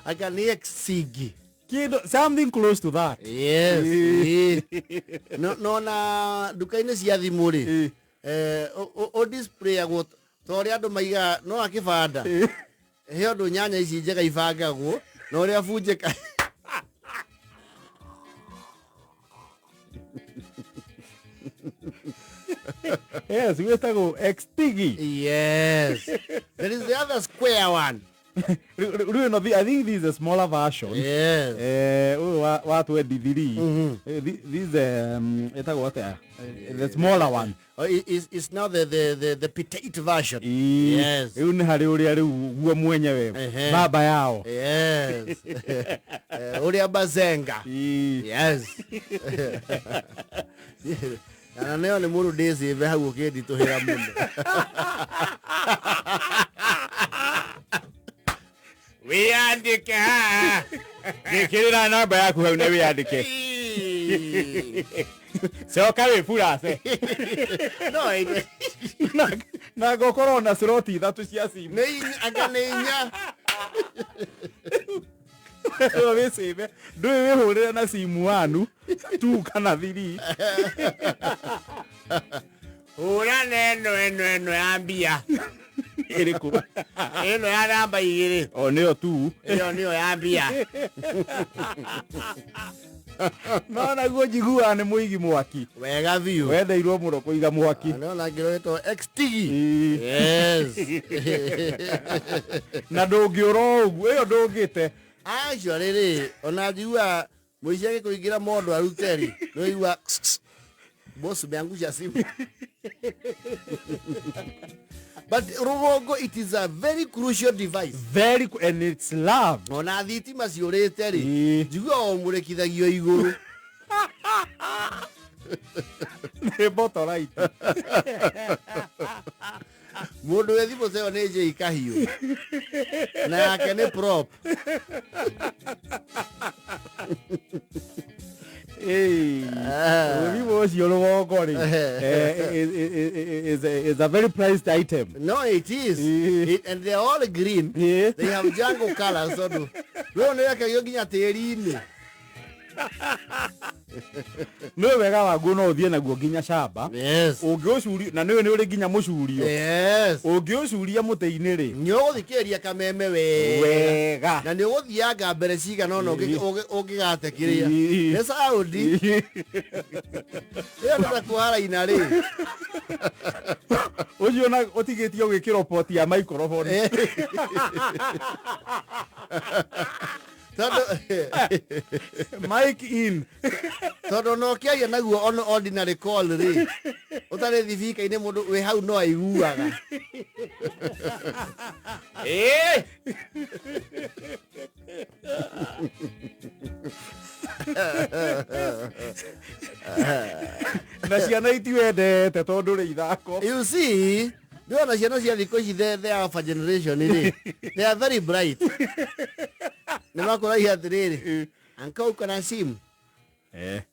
Anga nĩ exigi. Kĩndũ something close to that. Yes. Ĩĩ. Ĩĩ. No no na nduka-inĩ cia thimũ rĩ, Ĩĩ. ũ displayagwo ta ũrĩa andũ maigaga no akĩbanda. He ũndũ nyanya ici njega ibangagwo na ũrĩa bunjĩka. Yes, wĩtagwo extigi. Yes. There is the other square one. Rĩu ĩno, I think this is a smaller version. Yes. Ũyũ wa 23. This ĩtagwo atĩa? The smaller one. Oh, it's now the petite version. Ĩĩ. Yes. Rĩu nĩ harĩ ũrĩa rĩu guo mwenyewe baba yao. Yes. Ũrĩa bazenga. Ĩĩ. Yes. Na nĩyo nĩ mũndũ ndĩcĩbe hau ũkĩnditũhĩra mũno. Wĩyandĩke haha. Gĩkĩrĩra namba yaku hau na wĩyandĩke. Coka wĩburace. No, ĩ- Na ngokorwo na slot ithatũ cia simu. Nĩ inya, anga nĩ inya. Ĩyo wĩcĩbe. Ndũĩ wĩhũrĩre na simu wanu, tu kana thiri. Hũra na ĩno ĩno ĩno ya mbia. Ĩrĩkũ? Ĩno ya namba igĩrĩ. O nĩyo tu. Ĩyo nĩyo ya mbia. No naguo njiguaga nĩ mũigi mwaki. Wega biũ. Wendeirwo mũno kũiga mwaki. No na ngĩrwo ĩtwo XTigi. Ĩĩ. Yes. Na ndũngĩũra o ũguo, ĩyo ndũngĩte. Actually rĩ, ona njiguaga mũici agĩkũingĩra mondo arute rĩ, nĩũigua boss umeangusha simu. But rũgongo, it is a very crucial device. Very and it's love. Ona thitima ciũrĩte rĩ, Ĩĩ. njiguaga ũmũrĩkithagio igũrũ. Nĩ motorite. Mũndũ wĩ thimũ ta ĩyo nĩ Jay Kahiũ. Na yake nĩ prop. Thimũ ũcio rũgongo rĩ, is a very priced item. No, it is. Ĩĩ. And they are all green. Ĩĩ. They have jungle colors tondũ rũũ nĩ rekagio nginya tĩri-inĩ. Nĩ wega waguo no ũthiĩ naguo nginya camba. Yes. Ũngĩũcuria na nĩũĩ nĩ ũrĩ nginya mũcurio. Yes. Ũngĩũcuria mũtĩ-inĩ rĩ. Nĩ ũgũthikĩrĩria kameme wega. Wega. Na nĩ ũgũthianga mbere cigana ũna ũngĩgate kĩrĩa. Ĩĩ. Nĩ saundi. Ĩyo nĩ ta kuhara rĩ. Ũcio na ũtigĩtie gwĩkĩrwo poti ya microphone. Tondũ Mic in. Tondũ ona ũkĩaria naguo on ordinary call rĩ, ũtarĩ thibika-inĩ, mũndũ wĩ hau no aiguaga. Ĩĩ. Na ciana itiwendete tondũ rĩ ithako. You see, ndĩrona ciana cia thikũ ici, the alpha generation rĩ, they are very bright. Nĩ makũragia atĩrĩrĩ, "Uncle, uko na simu?"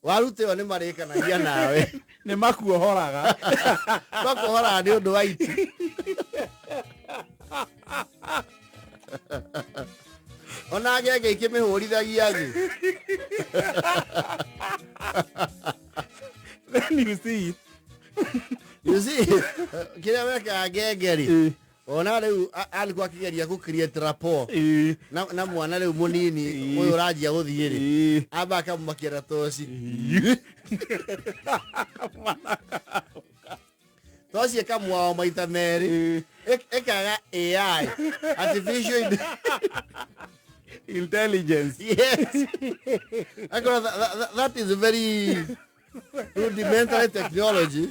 Waruta ĩyo nĩ marĩkanagia nawe. Nĩ makuohoraga. Makuohoraga nĩ ũndũ wa itu. Ona ngenge ikĩmĩhũrithagia thĩ. Then you see. You see, kĩrĩa wekaga ngenge rĩ, ona rĩu alikuwa akĩgeria gũ create rapport na mwana rĩu mũnini ũyũ ũranjia gũthiĩ rĩ, amba akamũmakia na toci. Toci ĩkamwao maita merĩ. Ĩkaga AI, artificial intelligence. Yes. Akora that is very rudimentary technology.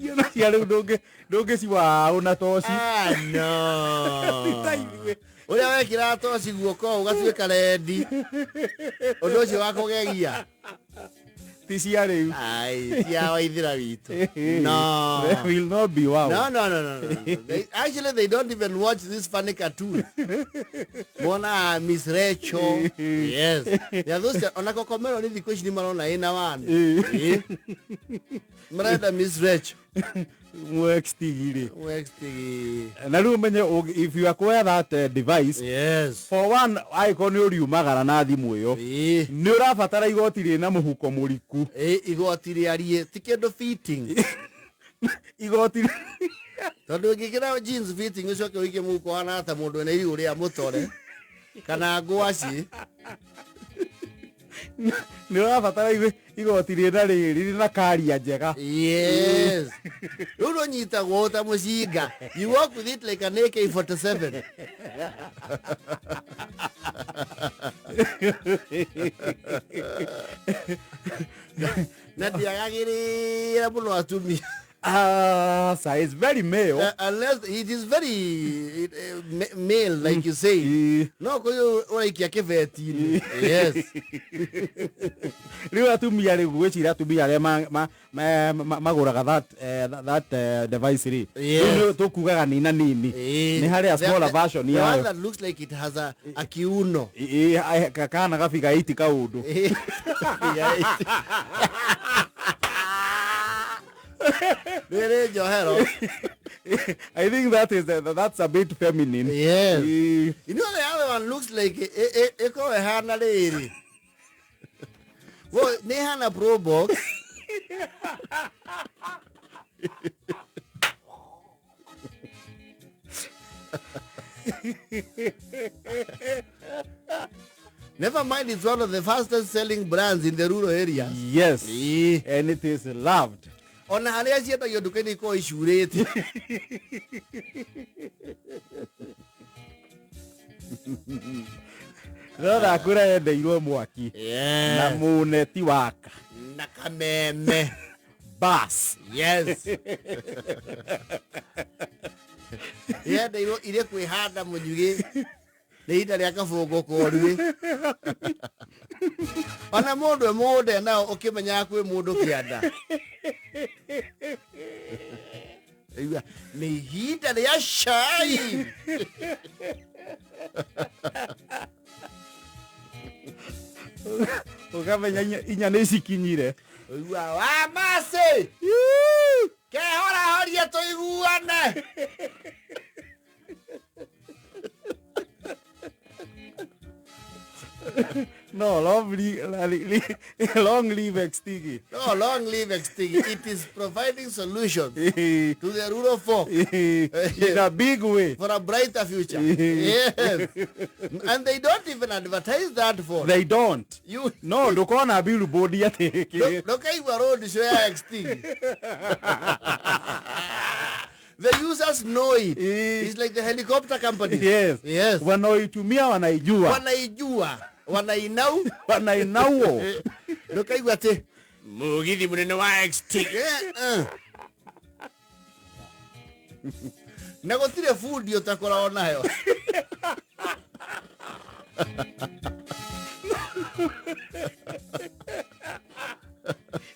Ciana cia rĩu ndũngĩciwaũ na toci. Ah, no. Ta ithuĩ. Ũrĩa wekĩraga toci guoko ũgatuĩka rendi, ũndũ ũcio wa kũgegia. Ti cia rĩu. Ai, cia waithĩra witũ, no. They will not be wow. No. Actually, they don't even watch this funny cartoon. Mona Miss Rachel. Yes. They are those ona Kokomero ni thikũ ici nĩ marona ĩna wani. Marenda Miss Rachel. Mwextigi rĩ. Mwextigi. Na rĩu ũmenye if you acquire that device, Yes. for one, angĩkorwo nĩ ũriumagara na thimũ ĩyo, nĩ ũrabatara igoti rĩna mũhuko mũriku. Ĩĩ, igoti rĩariĩ ti kĩndũ fitting. Igoti. Tondũ ũngĩkĩra jeans fitting ũcoke ũikie mũhuko wana ta mũndũ wĩna irigũ rĩa mũtore kana ngwaci. Nĩ ũrabatara igoti rĩna rĩrĩ rĩna karia njega. Yes. Rĩu rũnyitagwo ta mũcinga. You walk with it like an AK-47. Na ndiagagĩrĩra mũno atumia. Ah, sir, it's very male. Unless it is very male, like you say. No, kũyũ ũraikia kĩbeti-inĩ. Yes. Rĩu atumia rĩu gwĩciria atumia arĩa magũraga that device rĩ. Yes. Rĩu nĩ tũkugaga nina nini. Nĩ harĩ a smaller version The one yayo. that looks like it has a kiuno. Ĩ, kana gabiga 8 kaũndũ. Figa 8. Rĩrĩ njohero. I think that's a bit feminine. Yes. You know the other one looks like ĩkorwo ĩhana rĩrĩ. Well, nĩ ĩhana Pro Box. Never mind, it's one of the fastest selling brands in the rural areas. Yes. And it is loved. Ona harĩa ciendagio nduka-inĩ ikoragwo icurĩte. No ndakwĩra yendeirwo mwaki. Yes. Na mũneti waka. Na kameme. Bas. Yes. Yendeirwo irĩ kwĩhanda mũnyugĩ. Nĩ ihinda rĩa kabũngũ koruĩ. Ona mũndũ e mũgũnda nao ũkĩmenyaga kwĩ mũndũ kĩanda. Igua, nĩ ihinda rĩa cai. Ũkamenya inya nĩ cikinyire. Ũigua, wa macĩ. Kehorahorie tũiguane. No, long live Xtigi. No, long live Xtigi. It is providing solutions to the rural folk. In a big way. For a brighter future. Yes. And they don't even advertise that for. They don't. You No, ndũkona billboard atĩ. Ndũkaigua road show ya Xtigi. The users know it. It's like the helicopter company. Yes. Yes. Wanaoitumia wanaijua. Wanaijua. Wanainau. Wanainauo. Ndũkaigua atĩ mũgithi mũnene wa Xtigi. Na gũtirĩ bundi ũtakoragwo nayo.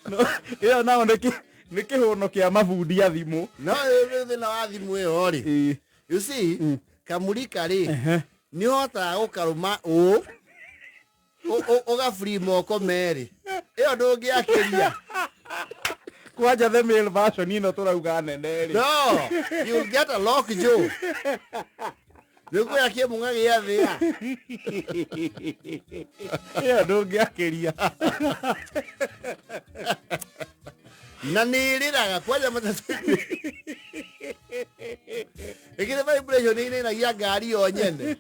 No, ĩyo nao nĩ kĩhũno kĩa mabundi a thimũ. No, rĩu thĩna wa thimũ ĩyo rĩ. You see, kamũrika rĩ, nĩ ũhotaga gũkarũma ũũ, ũga free moko merĩ. Ĩyo ndũngĩakĩria. Kwanja the male version ĩno tũrauga nene rĩ. No, you'll get a lock jaw. Nĩũkuoya kĩmũng'a gĩa thĩa. Ĩyo ndũngĩakĩria. Na nĩ ĩrĩraga kwanja matatũ. Ĩkĩrĩ vibration nĩ ĩinainagia ngari yo nyene.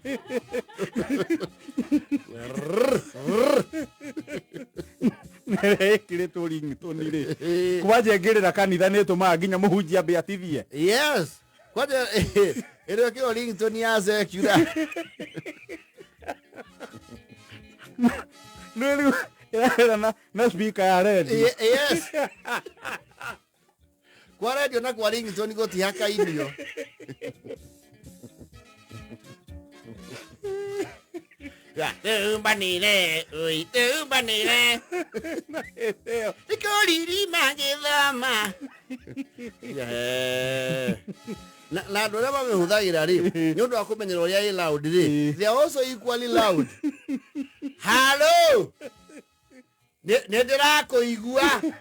Ĩkĩrĩtwo ringtone rĩ. Kwanja ĩngĩrĩra kanitha nĩ ĩtũmaga nginya mũhunjia ambe atithie. Yes. Kwanja ĩrĩa ĩkĩrwo ringtone ya secular. Nĩ rĩu ĩrarĩra na speaker ya radio. Yes. Kwa radio na kwa ringtone gũtihakainio. Tumbanire, oi, tumbanire. Ikoriri magĩthama. Na andũ arĩa mamĩhũthagĩra rĩ, nĩ ũndũ wa kũmenyera ũrĩa ĩ loud rĩ, they are also equally loud. Hello! Nĩ ndĩrakũigua.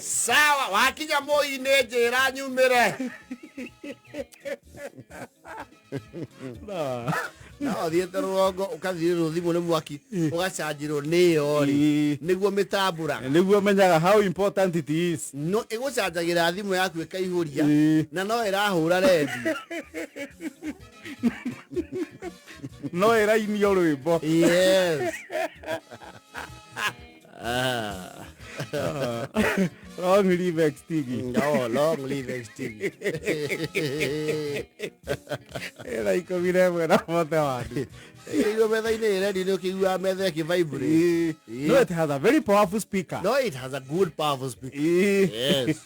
Sawa, wakinya Moi-inĩ njĩra nyumĩre. No ũthiĩte rũgongo ũkathirĩrwo thimũ nĩ mwaki ũgacanjĩrwo nĩyo rĩ nĩguo mĩtambũraga. Nĩguo menyaga how important it is. No ĩgũcanjagĩra thimũ yaku ĩkaihũria na no ĩrahũra redio. No ĩrainio rwĩmbo. Yes. Ah. Long live XTV. No, long live XTV. Ĩna 11 na bote wandu. Ĩkĩigua metha-inĩ ĩ redio nĩ ũkĩiguaga metha ĩkĩ-vibrate. No, it has a very powerful speaker. No, it has a good powerful speaker. Yes.